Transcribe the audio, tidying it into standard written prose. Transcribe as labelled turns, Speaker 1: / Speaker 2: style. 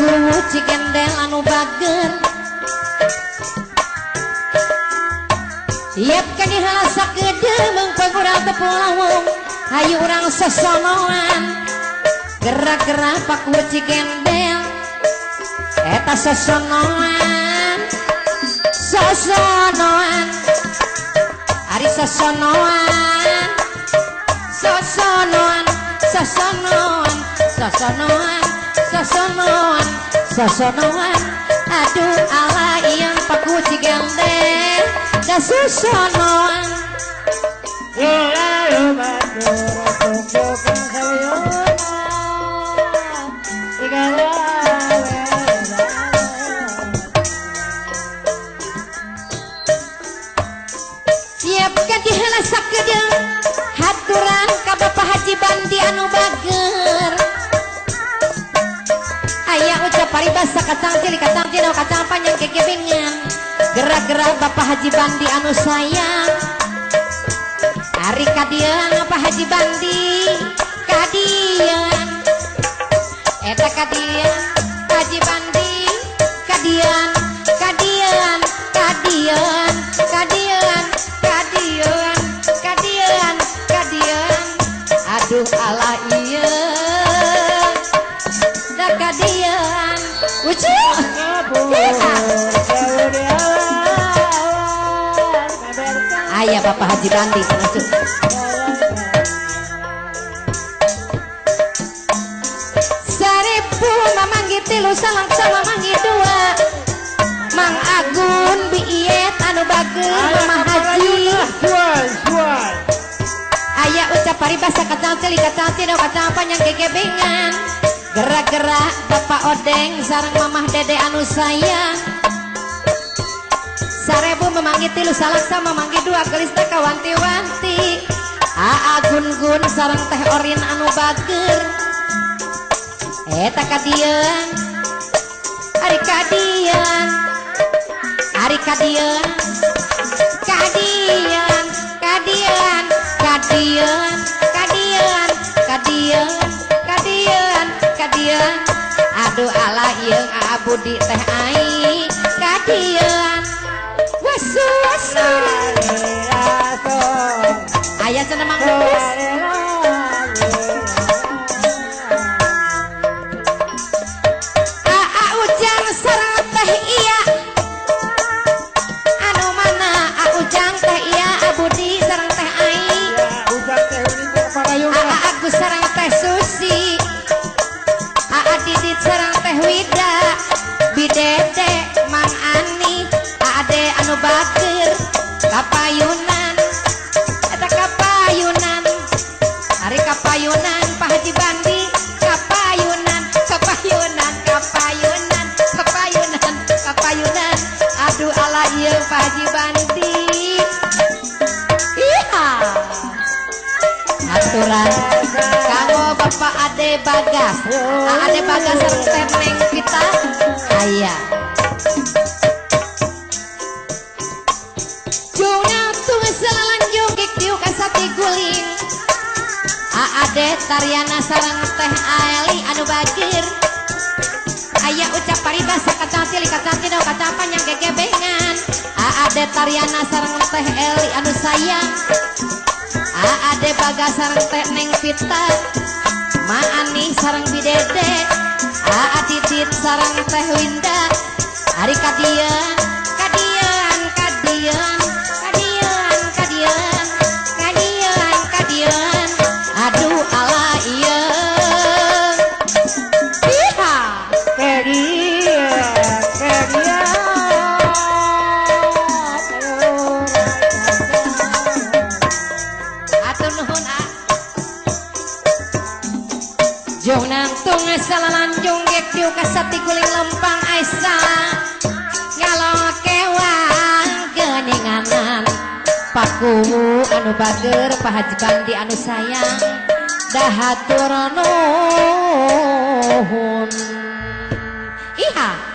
Speaker 1: Pakuwu Cigendel anu bager. Siap ka diheula sakedeung pagurang tepung lawung. Hayu urang sosonoan. Gerak-gerak Pakuwu Cigendel. Eta sosonoan. Sosonoan. Ari sosonoan. Sosonoan, sosonoan, sosonoan, sosonoan, sosonoan. Aduh ala ieu Pakuwu Cigendel da sosonoan. Siap ka diheula sakedeung haturan ka Bapak Haji Bandi anu bager. Aya ucap paribasa kacang cilik kacang cino kacang panjang kekebengan. Gerak-gerak Bapak Haji Bandi anu sayang. Ari kadieu Bapak Haji Bandi kadieu. Eta kadieu Haji Bandi kadian kadian kadian kadian kadian kadian kadian. Aduh ala ieu da kadian. Ucu. Aya Bapak Haji Bandi ucu. Seribu mamanggi tilu salang sama manggi dua. Mang Agun biiet anu bager Mama Haji. Aya ucap paribasa kacang cilik kacang cino kacang panjang gegebengan. Gerak-gerak Bapak Odeng sareng Mamah Dede anu sayang. Sarebu memanggi tilu salaksa memanggi dua gelisna kawanti-wanti. Aa Gun-gun sareng Teh Orin anu bager. Eta kadieu. Ari kadieu. Ari kadieu. Kadieu, kadieu, kadieu, kadieu, kadieu, kadieu, kadieu. Aduh ala ieu Aa Budi Teh Ai kadieu. Wasu wasu. Aya cenah Mang Bus. Aa Ujang sareng Teh Iya. Anu mana Aa Ujang Teh Iya Abudi sareng Teh Ai. Aa Agus sareng Teh Susi. Aa Didit sareng Teh Wida. Bidede Mang Ani. Ade anu bager kapayunan. Eta kapayunan. Ari kapayunan Pak Haji Bandi kapayunan kapayunan kapayunan kapayunan kapayunan. Aduh ala ieu Pak Haji Bandi. Iha. Aturan kanggo Bapak Ade Bagas. Ade Bagas sareng Teh Neng Pita. Aya. Guling. Ade Tariana sareng Teh Aeli anu bagir. Aya ucap paribasa kacang cilik kacang cino kacang panjang gegebengan. Ade Tariana sareng Teh Eli anu sayang. Ade Bagas sareng Teh Neng Pita. Ma Ani sareng Bidede. Aa Didit sareng Teh Winda. Ari kadieu kadieuan kadieuan kadieuan kadieuan kadieuan kadieuan. Aduh ala ieu. Iha. Atur nuhun a. Jong nantung salalanjung gek diu kasati guling lempang aisa. Ngalong kewang geninganan. Pakuwu anu bager Pak Haji Bandi anu sayang. Dahatur nuhun. Iha.